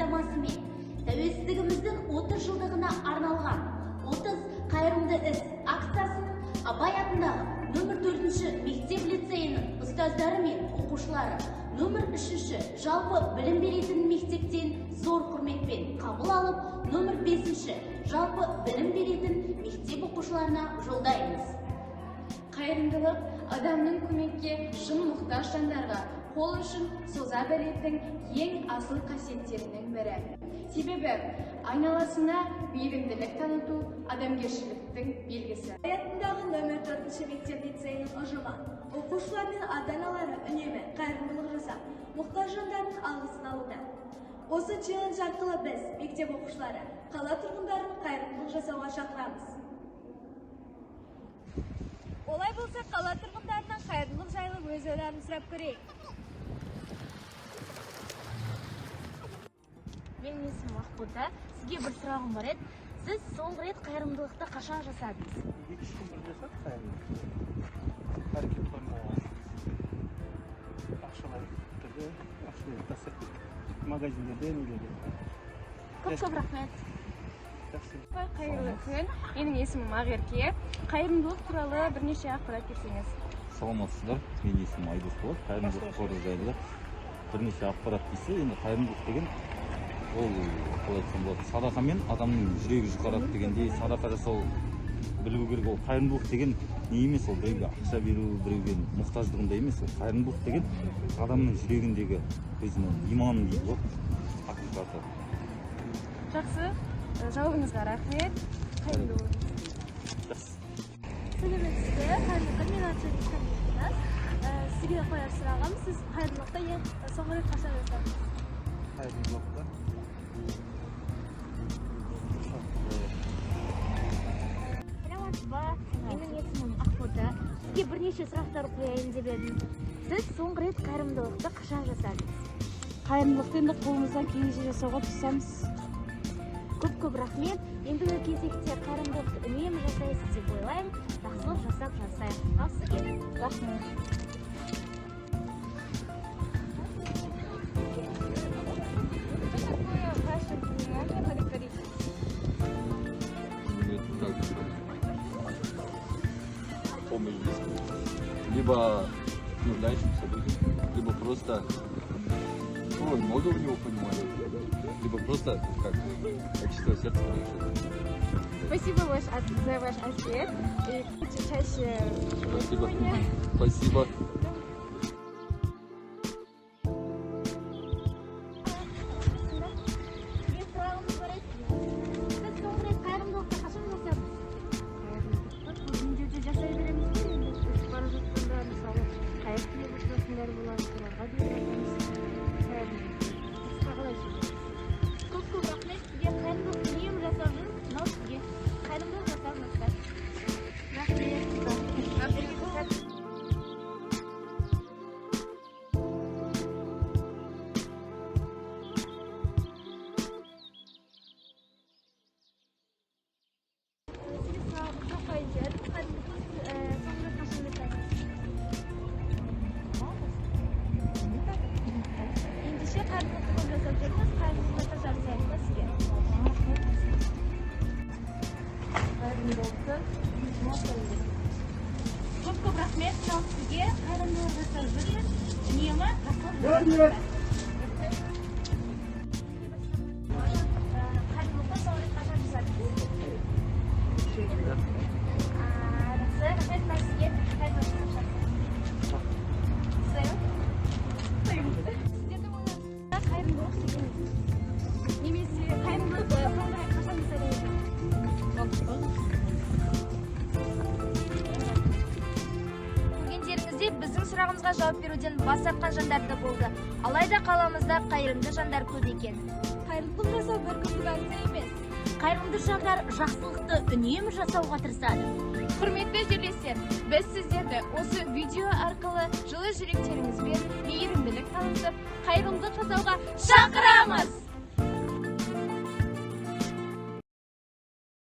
бастамасымен тәуелсіздігіміздің 30 жылдығына арналған 30 қайырымды іс акциясын Абай атындағы нөмір 4 мектеп лицейінің ұстаздары мен оқушылары нөмір 3 жалпы білім беретін мектептен зор құрметпен қабыл алып, нөмір 5 жалпы білім беретін мектеп оқушыларына жолдаймыз. Қайырымдылық – адамның көмекке шын мұқтаж жандарға қол ұшын соза білетін ең асыл қасиеттерінің бірі. Себебі айналасына мейірімділік таныту – адамгершіліктің белгісі. Абай атындағы нөмір 4 мектеп лицейінің ұжымы, оқушылар мен ата-аналары үнемі қайырымдылық жасап, мұқтаж жандардың алғысын алуда. Осы челлендж арқылы біз, мектеп оқушылары, қала тұрғындарын қайырымдылық жасауға шақырамыз. Олай болса, қала тұрғындарынан қайырымдылық жайлы өз ойларын сұрап көрейік. Менің есімім Ақбота. Сізге бір сұрағым бар еді. Сіз соңғы рет қайырымдылықты қашан жасадыңыз? 2-3 күн бұрын жасадық қайырымдылық. Әрекет қоймауға. Ақшалай түрде ақшалай тастап кеттік. Магазиндерде, нелерде. Көп көп рахмет. Жақсы. Қайырлы күн! Менің есімім Ақерке. Қайырымдылық туралы бірнеше ақпарат берсеңіз. Саламатсыздар, менің есімім Айдос болады. Қайырымдылық қоры жайлы бірнеше ақпарат десе, енді қайырымдылық деген ол, қалай айтсам болады, садақамен адамның жүрегі жұқарады дегендей, садақа жасау білу керек. Ол қайырымдылық деген не емес, ол біреуге ақша беру, біреуге мұқтаждығында емес. Ол қайырымдылық деген адамның жүрегіндегі өзінің иманы дейді ғой, ақиқаты. Жақсы, жауабыңызға рахмет. Қайырымды болыңыз. Жақсы. Сәлеметсіз бе? Қайырлы күн! Менің атым Камила. Сізге қояр сұрағым: сіз қайырымдылықты ең соңғы рет қашан жасадыңыз? Қайырымдылықты. Саламатсыз ба? Менің есімім Ақбота. Сізге бірнеше сұрақтар қояйын деп едім. Сіз соңғы рет қайырымдылықты қашан жасадыңыз? Қайырымдылықты енді қолымыздан келгенше жасауға тырысамыз. Көп көп рахмет. Ендігі кезекте қайырымдылықты үнемі жасайсыз деп ойлаймын. Жақсылық жасап жасайық. Ал сізге. Рахмет. Что такое в вашем понимании благотворительность? Это как помощь близким, либо нуждающимся людям, либо просто, ну, много в него понимания, либо просто как чистого сердца решит. Спасибо за ваш ответ. И чаще Спасибо. сегодня. Спасибо. Сізге сұрағымыз бар еді. Сіз соңғы рет қайырымдылықты қашан жасадыңыз? Қайырымдылықты күнде де жасай береміз ғой енді. Өтіп бара жатқанда, мысалы, қайыр тілеп отыратындар болады, соларға беріп жатамыз қайырымдылық. Басқа қалай сөйлейміз? Көп көп рахмет сізге. Қайырымдылықты үнемі жасап жүрміз. Мынау сізге. Қайырымдылық жасап жасар. Рахмет. Сізге сұрақ қояйын деп едім. Қайырымдылықты сіз соңғы рет қашан жасадыңыз? Ендеше, қайырымдылықты көп жасап жүрміз. Қайырымдылық жасап жасайық па сізге? Қайырымдылықты. Көп көп рахмет. Мынау сізге. Қайырымдылық жасап жүрміз. Үнемі жақсылық жасап жасар. Қайырымдылықты соңғы рет қашан жасадыңыз? Жақсы, рахмет. Мынау сізге. Қайырымдылық жасап жасар. Сіздердің ойларыңызша, қайырымдылық деген не? Немесе қайырымдылықты соңғы рет қашан жасадыңыз? Көргендеріңіздей, біздің сұрағымызға жауап беруден бас тартқан жандар да болды. Алайда қаламызда қайырымды жандар көп екен. Қайырымдылық жасау бір күндік акция емес. Қайырымды жандар жақсылықты үнемі жасауға тырысады. Құрметті жерлестер, біз сіздерді осы видео арқылы жылы жүректеріңізбен мейірімділік танытып, қайырымдылық жасауға шақырамыз.